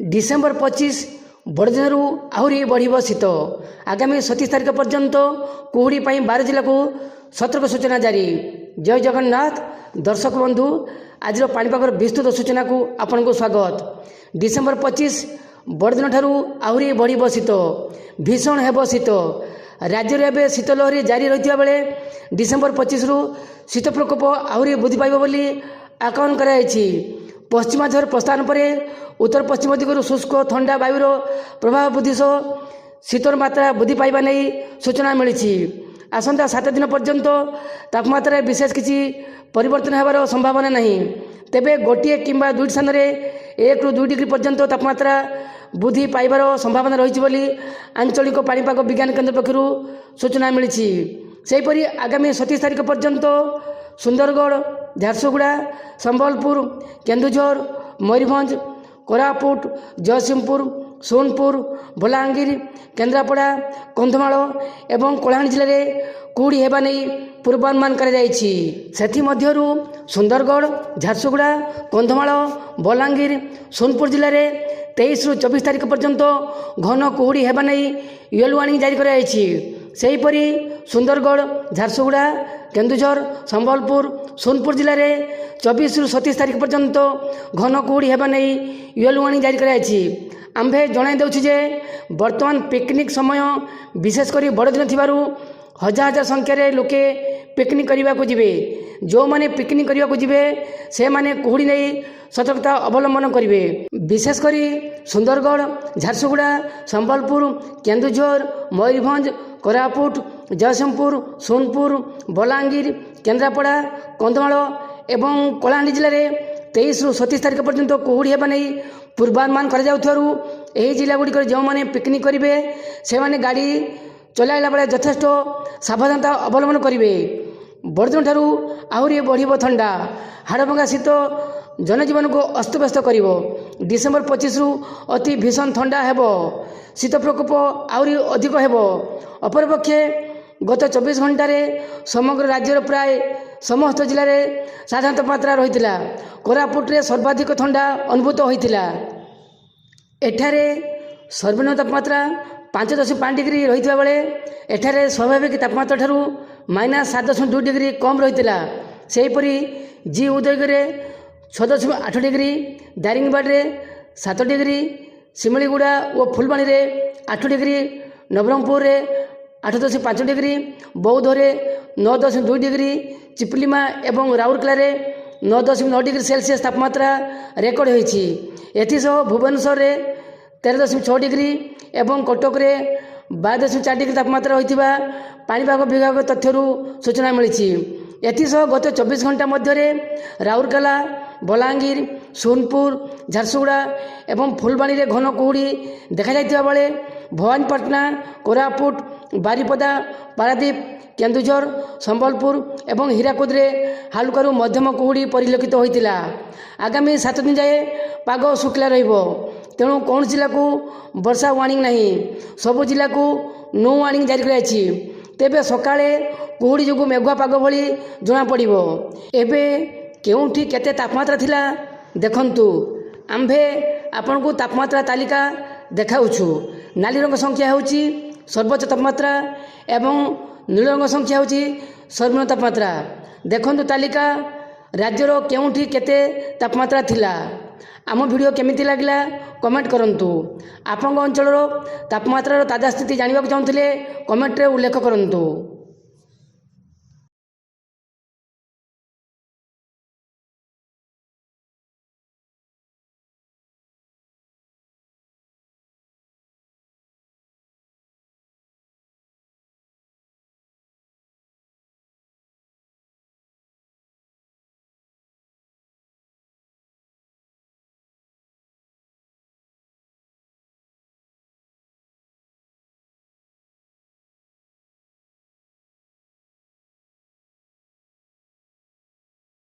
December 25 ବଡ଼ଦିନରୁ ଆହୁରି ବଢ଼ିବ ଶୀତ। ଆଗାମୀ 27 ତାରିଖ ପର୍ଯ୍ୟନ୍ତ କୁହୁଡ଼ି ପାଇଁ 12 ଜିଲ୍ଲାକୁ ସତର୍କ ସୂଚନା ଜାରି। ଜୟ ଜଗନ୍ନାଥ ଦର୍ଶକ ବନ୍ଧୁ, ଆଜିର ପାଣିପାଗର ବିସ୍ତୃତ ସୂଚନାକୁ ଆପଣଙ୍କୁ ସ୍ୱାଗତ। ଡିସେମ୍ବର 25 ବଡ଼ଦିନ ଠାରୁ ଆହୁରି ବଢ଼ିବ ଶୀତ, ଭୀଷଣ ହେବ ଶୀତ। ରାଜ୍ୟରେ ଏବେ ଶୀତ ଲହରୀ ଜାରି ରହିଥିବା ବେଳେ ଡିସେମ୍ବର 25ରୁ ଶୀତ ପ୍ରକୋପ ଆହୁରି ବୃଦ୍ଧି ପାଇବ ବୋଲି ଆକଳନ କରାଯାଇଛି। ପଶ୍ଚିମା ଝଡ଼ ପ୍ରସ୍ଥାନ ପରେ ଉତ୍ତର ପଶ୍ଚିମ ଦିଗରୁ ଶୁଷ୍କ ଥଣ୍ଡା ବାୟୁର ପ୍ରଭାବ ବୃଦ୍ଧି ସହ ଶୀତର ମାତ୍ରା ବୃଦ୍ଧି ପାଇବା ନେଇ ସୂଚନା ମିଳିଛି। ଆସନ୍ତା 7 ଦିନ ପର୍ଯ୍ୟନ୍ତ ତାପମାତ୍ରାରେ ବିଶେଷ କିଛି ପରିବର୍ତ୍ତନ ହେବାର ସମ୍ଭାବନା ନାହିଁ। ତେବେ ଗୋଟିଏ କିମ୍ବା ଦୁଇଟି ସ୍ଥାନରେ 1ରୁ 2 ଡିଗ୍ରୀ ପର୍ଯ୍ୟନ୍ତ ତାପମାତ୍ରା ବୃଦ୍ଧି ପାଇବାର ସମ୍ଭାବନା ରହିଛି ବୋଲି ଆଞ୍ଚଳିକ ପାଣିପାଗ ବିଜ୍ଞାନ କେନ୍ଦ୍ର ପକ୍ଷରୁ ସୂଚନା ମିଳିଛି। ସେହିପରି ଆଗାମୀ 27 ତାରିଖ ପର୍ଯ୍ୟନ୍ତ ସୁନ୍ଦରଗଡ଼, ଝାରସୁଗୁଡ଼ା, ସମ୍ବଲପୁର, କେନ୍ଦୁଝର, ମୟୂରଭଞ୍ଜ, କୋରାପୁଟ, ଜଗତସିଂହପୁର, ସୋନପୁର, ବଲାଙ୍ଗୀର, କେନ୍ଦ୍ରାପଡ଼ା, କନ୍ଧମାଳ ଏବଂ କଳାହାଣ୍ଡି ଜିଲ୍ଲାରେ କୁହୁଡ଼ି ହେବା ନେଇ ପୂର୍ବାନୁମାନ କରାଯାଇଛି। ସେଥିମଧ୍ୟରୁ ସୁନ୍ଦରଗଡ଼, ଝାରସୁଗୁଡ଼ା, କନ୍ଧମାଳ, ବଲାଙ୍ଗୀର, ସୋନପୁର ଜିଲ୍ଲାରେ 23ରୁ 24 ତାରିଖ ପର୍ଯ୍ୟନ୍ତ ଘନ କୁହୁଡ଼ି ହେବା ନେଇ ୟେଲୋ ୱାର୍ଣ୍ଣିଂ ଜାରି କରାଯାଇଛି। ସେହିପରି ସୁନ୍ଦରଗଡ଼, ଝାରସୁଗୁଡ଼ା, କେନ୍ଦୁଝର, ସମ୍ବଲପୁର, ସୋନପୁର ଜିଲ୍ଲାରେ 24ରୁ 27 ତାରିଖ ପର୍ଯ୍ୟନ୍ତ ଘନ କୁହୁଡ଼ି ହେବା ନେଇ ୟେଲୋ ୱାର୍ଣ୍ଣିଂ ଜାରି କରାଯାଇଛି। ଆମ୍ଭେ ଜଣାଇ ଦେଉଛୁ ଯେ ବର୍ତ୍ତମାନ ପିକନିକ୍ ସମୟ, ବିଶେଷ କରି ବଡ଼ଦିନ ଥିବାରୁ ହଜାର ହଜାର ସଂଖ୍ୟାରେ ଲୋକେ ପିକନିକ୍ କରିବାକୁ ଯିବେ। ଯେଉଁମାନେ ପିକନିକ୍ କରିବାକୁ ଯିବେ, ସେମାନେ କୁହୁଡ଼ି ନେଇ ସତର୍କତା ଅବଲମ୍ବନ କରିବେ। ବିଶେଷ କରି ସୁନ୍ଦରଗଡ଼, ଝାରସୁଗୁଡ଼ା, ସମ୍ବଲପୁର, କେନ୍ଦୁଝର, ମୟୂରଭଞ୍ଜ, କୋରାପୁଟ, ଜଗତସିଂହପୁର, ସୋନପୁର, ବଲାଙ୍ଗୀର, କେନ୍ଦ୍ରାପଡ଼ା, କନ୍ଧମାଳ ଏବଂ କଳାହାଣ୍ଡି ଜିଲ୍ଲାରେ 23ରୁ 27 ତାରିଖ ପର୍ଯ୍ୟନ୍ତ କୁହୁଡ଼ି ହେବା ନେଇ ପୂର୍ବାନୁମାନ କରାଯାଉଥିବାରୁ ଏହି ଜିଲ୍ଲାଗୁଡ଼ିକରେ ଯେଉଁମାନେ ପିକନିକ୍ କରିବେ, ସେମାନେ ଗାଡ଼ି ଚଲାଇଲା ବେଳେ ଯଥେଷ୍ଟ ସାବଧାନତା ଅବଲମ୍ବନ କରିବେ। ବଡ଼ଦିନ ଠାରୁ ଆହୁରି ବଢ଼ିବ ଥଣ୍ଡା। ହାଡ଼ଭଙ୍ଗା ଶୀତ ଜନଜୀବନକୁ ଅସ୍ତବ୍ୟସ୍ତ କରିବ। ଡିସେମ୍ବର 25ରୁ ଅତି ଭୀଷଣ ଥଣ୍ଡା ହେବ। ଶୀତ ପ୍ରକୋପ ଆହୁରି ଅଧିକ ହେବ। ଅପରପକ୍ଷେ ଗତ 24 ଘଣ୍ଟାରେ ସମଗ୍ର ରାଜ୍ୟର ପ୍ରାୟ ସମସ୍ତ ଜିଲ୍ଲାରେ ସାଧାରଣ ତାପମାତ୍ରା ରହିଥିଲା। କୋରାପୁଟରେ ସର୍ବାଧିକ ଥଣ୍ଡା ଅନୁଭୂତ ହୋଇଥିଲା। ଏଠାରେ ସର୍ବନିମ୍ନ ତାପମାତ୍ରା 5.5 ଡିଗ୍ରୀ ରହିଥିବା ବେଳେ ଏଠାରେ ସ୍ୱାଭାବିକ ତାପମାତ୍ରା ଠାରୁ -7.2 ଡିଗ୍ରୀ କମ୍ ରହିଥିଲା। ସେହିପରି ଜି ଉଦୟଗିରିରେ 6.8 ଡିଗ୍ରୀ, ଦାରିଙ୍ଗବାଡ଼ିରେ 7 ଡିଗ୍ରୀ, ଶିମିଳିଗୁଡ଼ା ଓ ଫୁଲବାଣୀରେ 8 ଡିଗ୍ରୀ, ନବରଙ୍ଗପୁରରେ 8.5 ଡିଗ୍ରୀ, ବୌଦ୍ଧରେ 9.2 ଡିଗ୍ରୀ, ଚିପଲିମା ଏବଂ ରାଉରକେଲାରେ 9.9 ଡିଗ୍ରୀ ସେଲସିୟସ୍ ତାପମାତ୍ରା ରେକର୍ଡ଼ ହୋଇଛି। ଏଥିସହ ଭୁବନେଶ୍ୱରରେ 13.6 ଡିଗ୍ରୀ ଏବଂ କଟକରେ 12.4 ଡିଗ୍ରୀ ତାପମାତ୍ରା ରହିଥିବା ପାଣିପାଗ ବିଭାଗ ତଥ୍ୟରୁ ସୂଚନା ମିଳିଛି। ଏଥିସହ ଗତ 24 ଘଣ୍ଟା ମଧ୍ୟରେ ରାଉରକେଲା, ବଲାଙ୍ଗୀର, ସୋନପୁର, ଝାରସୁଗୁଡ଼ା ଏବଂ ଫୁଲବାଣୀରେ ଘନ କୁହୁଡ଼ି ଦେଖାଯାଇଥିବା ବେଳେ ଭବାନୀପାଟଣା, କୋରାପୁଟ, ବାରିପଦା, ପାରାଦୀପ, କେନ୍ଦୁଝର, ସମ୍ବଲପୁର ଏବଂ ହୀରାକୁଦରେ ହାଲୁକାରୁ ମଧ୍ୟମ କୁହୁଡ଼ି ପରିଲକ୍ଷିତ ହୋଇଥିଲା। ଆଗାମୀ 7 ଦିନ ଯାଏ ପାଗ ଶୁଖିଲା ରହିବ। ତେଣୁ କୌଣସି ଜିଲ୍ଲାକୁ ବର୍ଷା ୱାର୍ଣ୍ଣିଂ ନାହିଁ। ସବୁ ଜିଲ୍ଲାକୁ ନୋ ୱାର୍ଣ୍ଣିଂ ଜାରି କରାଯାଇଛି। ତେବେ ସକାଳେ କୁହୁଡ଼ି ଯୋଗୁଁ ମେଘୁଆ ପାଗ ଭଳି ଜଣାପଡ଼ିବ। ଏବେ କେଉଁଠି କେତେ ତାପମାତ୍ରା ଥିଲା ଦେଖନ୍ତୁ। ଆମ୍ଭେ ଆପଣଙ୍କୁ ତାପମାତ୍ରା ତାଲିକା ଦେଖାଉଛୁ। ନାଲି ରଙ୍ଗ ସଂଖ୍ୟା ହେଉଛି ସର୍ବୋଚ୍ଚ ତାପମାତ୍ରା ଏବଂ ନୀଳ ରଙ୍ଗ ସଂଖ୍ୟା ହେଉଛି ସର୍ବନିମ୍ନ ତାପମାତ୍ରା। ଦେଖନ୍ତୁ ତାଲିକା, ରାଜ୍ୟର କେଉଁଠି କେତେ ତାପମାତ୍ରା ଥିଲା। ଆମ ଭିଡ଼ିଓ କେମିତି ଲାଗିଲା କମେଣ୍ଟ କରନ୍ତୁ। ଆପଣଙ୍କ ଅଞ୍ଚଳର ତାପମାତ୍ରାର ତାଜା ସ୍ଥିତି ଜାଣିବାକୁ ଚାହୁଁଥିଲେ କମେଣ୍ଟରେ ଉଲ୍ଲେଖ କରନ୍ତୁ।